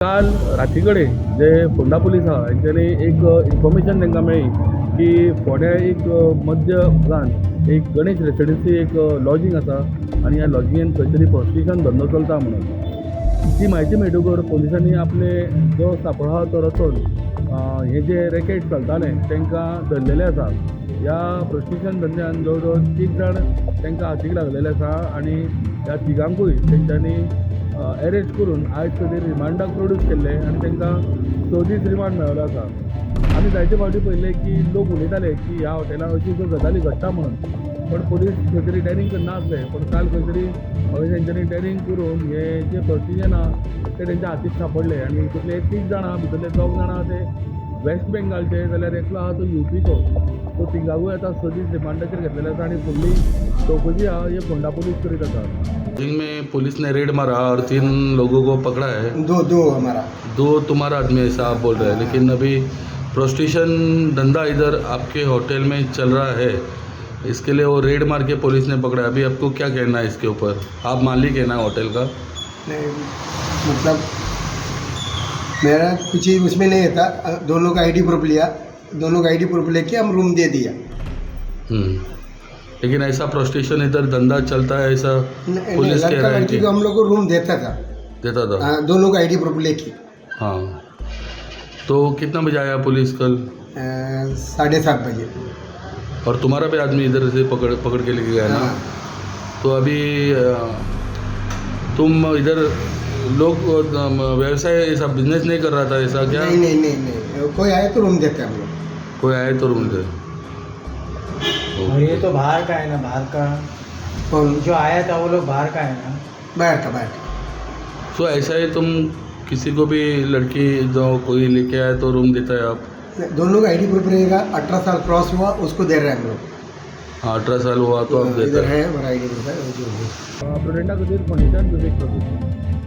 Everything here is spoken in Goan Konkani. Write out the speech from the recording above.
काल राती कडेन जे फोंडा पुलीस आहा हेंच्यांनी एक इन्फॉर्मेशन तांकां मेळ्ळी की फोंड्या एक मध्य भागान एक गणेश रेसिडेन्सी एक लॉजींग आसा आनी ह्या लॉजिंगेन खंय तरी प्रोस्टिट्युशन धंदो चलता म्हणून. ती म्हायती मेळटकर पोलिसांनी आपले जो सांपळो आहा तो रचून हे जे रॅकेट चलतालें तांकां धरलेले आसा. ह्या प्रोस्टिट्युशन धंद्यान जवळ जवळ तीग जाण तांकां हातीक लागलेले आसा आनी ह्या तिगांकूय तेंच्यांनी एरेस्ट करून आयज खातीर रिमांडाक प्रोड्यूस केल्ले आनी तांकां 6 दीस रिमांड मेळिल्लो आसा. आमी जायते फावटी पळयल्ले की लोक उलयताले की ह्या हॉटेलान अशी अश्यो गजाली घडटा म्हणून, पण पोलीस खंय तरी डॅरिंग करना आसले. पण काल खंय तरी हांवें तेंच्यांनी डॅरिंग करून हे जे प्रोस्टिट्युशन आहा ते तेंच्या हातीक सापडले आनी हितूंतले तीग जाणां भितरले दोग जाणां ते वेस्ट बेंगालचे, जाल्यार एकलो आहा तो युपीचो. तो तिगांकूय आतां 6 दीस रिमांडाचेर घेतलेले आसा आनी फुडली चवकशी आहा हे फोंडा पुलीस करीत आसा. में पुलिस ने रेड मारा और 3 लोगों को पकड़ा है. दो दो हमारा. दो तुम्हारा आदमी, ऐसा आप बोल रहे हैं, लेकिन अभी प्रोस्टिट्यूशन धंधा इधर आपके होटल में चल रहा है, इसके लिए वो रेड मार के पुलिस ने पकड़ा है. अभी आपको क्या कहना है इसके ऊपर? आप मालिक है ना होटल का? नहीं, मतलब मेरा कुछ ही उसमें नहीं था. दोनों का आईडी प्रूफ लिया, दोनों का आईडी प्रूफ लेके हम रूम दे दिया. लेकिन ऐसा प्रोस्टिट्यूशन इधर धंधा चलता है, ऐसा नहीं, पुलिस कह लड़का रहा है लड़की कि को हम लोग को रूम देता था. देता था? हाँ, दोनों का आईडी प्रूफ लेके. हाँ, तो कितना बजे आया पुलिस कल? 7:30 बजे. और तुम्हारा भी आदमी इधर से पकड़ पकड़ के लेके गया ना? हाँ. तो अभी तुम इधर लोग व्यवसाय ऐसा बिजनेस नहीं कर रहा था, ऐसा क्या? नहीं नहीं नहीं नहीं, कोई आए तो रूम देते हम लोग. कोई आए तो रूम दे. और ये तो बाहर का है ना, बाहर का? कौन? जो आया था वो लोग बाहर का है ना? बाहर का, बाहर का. तो ऐसा ही तुम किसी को भी लड़की जो कोई लेके आए तो रूम देता है आप? नहीं, दोनों का आईडी प्रूफ रहेगा, 18 साल क्रॉस हुआ, उसको दे रहे हैं हम लोग. हाँ, 18 साल हुआ तो आप हाँ, देता इधर है. है हमारा आईडी प्रूफ है, वो जो है. प्रुडेंटा खातीर फोंडेच्यान विवेक प्रभू.